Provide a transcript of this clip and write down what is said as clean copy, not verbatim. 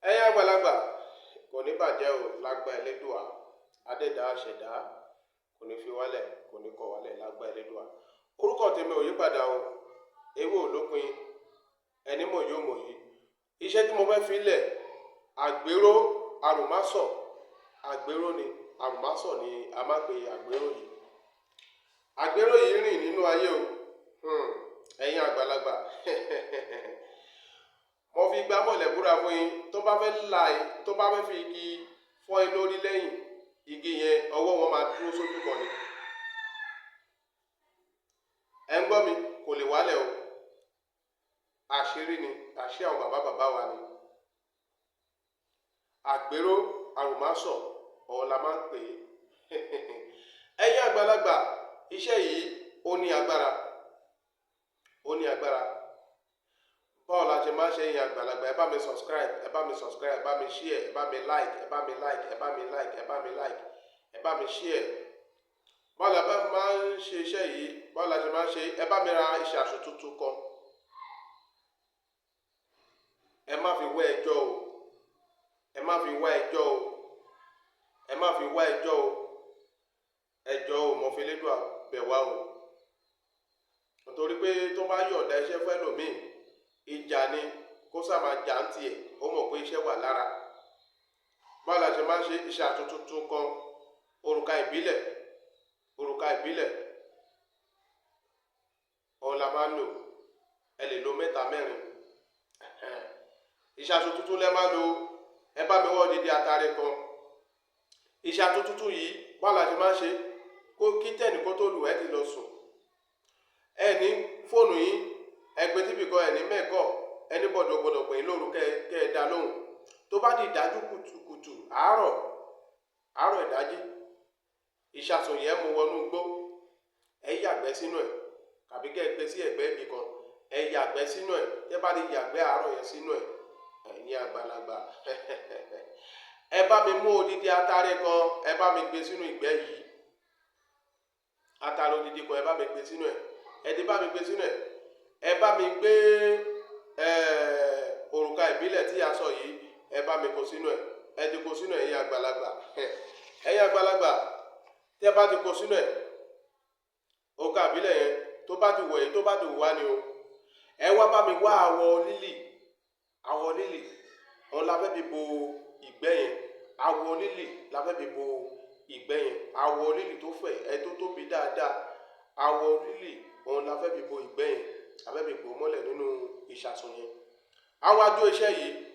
Ẹ̀yin àgbàlagbà, kò ní bàjẹ́ o, lágbá Elédùà adẹ́dàá àṣẹ̀dá, kò ní fi wálẹ̀, kò ní kọ̀ wálẹ̀, lágbá Elédùà. Orúkọ tèmi ò yípadà o, ewé ò lópin, ẹni mọ̀ yóò mọ̀ yìí. Iṣẹ́ tí mo fẹ́ fi lẹ̀, àgbéró àrùmásọ̀, àgbéró ni, àrùmásọ̀ ni a máa pe àgbéró yìí. Àgbéró yìí rìn nínú ayé o. Ẹ̀yin àgbàlagbà, mo fi gbá mọ̀lẹ́ búra fún yín, tó bá fẹ́ la, tó bá fẹ́ fi igi fọ́ ẹ lórí lẹ́yìn, igi yẹn, ọwọ́ wọn máa dúró sójú kan ni. Ẹ ń gbọ́ mi, kò lè wálẹ̀ o. Àṣírí ni, àṣírí àwọn bàbá bàbá wa ni. Àgbéró àrùmásọ̀ ọ̀hún la máa ń pè é. Ẹ̀yin àgbàlagbà, iṣẹ́ yìí, ó ní agbára, ó ní agbára. Báwo la ṣe máa ṣe? Ẹ̀yin àgbàlagbà, ẹ bá mi subscribe, ẹ bá mi subscribe, ẹ bá mi share, ẹ bá mi like, ẹ bá mi like, ẹ bá mi like, ẹ bá mi like, ẹ bá mi share. Báwo la bá máa ń ṣe iṣẹ́ yìí? Báwo la ṣe máa ń ṣe? Ẹ bá mi ra ìṣàṣù tuntun kan. Ẹ má fi wá ẹjọ́ o, ẹ má fi wá ẹjọ́ o, ẹ má fi wá ẹjọ́ o. Ẹjọ́ o, mo fi Elédùà bẹ̀ wá o, nítorí pé tó bá yọ̀ọ̀dá iṣẹ́ fẹ́ lòmíì, ìjà ni kó sá máa jà ń tiẹ̀, ó mọ̀ pé iṣẹ́ wà lára. Báwo la ṣe máa ń ṣe? Ìṣàtún tuntun kan, òrùka ìbílẹ̀, òrùka ìbílẹ̀ òun la máa ń lò. Ẹ lè lo mẹ́ta, mẹ́rin. Ìṣàtún tuntun lẹ máa lò. Ẹ bá mi wọ́ odidi atare kan. Ìṣàtún tuntun yìí, báwo la ṣe máa ń ṣe? Kó kí tẹ́nì kó tó lù, ẹ ti lọ sùn. Ẹ ní fóònù yín, ẹgbẹ́ tíbi kan, ẹ ní mẹ́kọ̀, ẹni bọ̀dọ̀ gbọ́dọ̀ pè é lóru kẹ́ ẹ dá lóhùn. Tó bá di ìdájú kùtùkùtù, àárọ̀ àárọ̀, ìdájí, ìṣàsùn yẹn, mú wọnú igbó, ẹ yàgbẹ́ sínú ẹ̀, tàbí kẹ́ ẹ gbé sí ẹ̀gbẹ́ ibì kan, ẹ yàgbẹ́ sínú ẹ̀. Tẹ́ bá ti yàgbẹ́ àárọ̀ yẹn sínú ẹ̀, ẹ̀yin àgbàlagbà, ẹ bá mi mú odidi atare kan, ẹ bá mi gbé sínú ìgbẹ́ yìí. Atare odidi kan, ẹ bá mi gbé sínú ẹ̀. Ẹ ti bá mi gbé sínú ẹ̀, ẹ bá mi gbé òrùka ìbílẹ̀ tí a sọ yìí, ẹ bá mi kó sínú ẹ̀. Ẹ ti kó sínú ẹ̀, ẹ̀yin àgbàlagbà. Ẹ̀yin àgbàlagbà, tí ẹ bá ti kó sínú ẹ̀, òrùka ìbílẹ̀ yẹn, tó bá ti wọ̀ yìí, tó bá ti wù wá ni o. Ẹ wá bá mi wá àwọ̀ lílì. Àwọ̀ lílì òun la fẹ́ fi bo ìgbẹ́ yẹn. Àwọ̀ lílì la fẹ́ fi bo ìgbẹ́ yẹn. Àwọ̀ lílì tó fẹ̀ ẹ, tó tóbi dáadáa, àwọ̀ lílì òun la fẹ́ fi bo ìgbẹ́ yẹn. A fẹ́ fi bò mọ́lẹ̀ nínú ìṣàsùn yẹn. Àwọn àjọ iṣẹ́ yìí.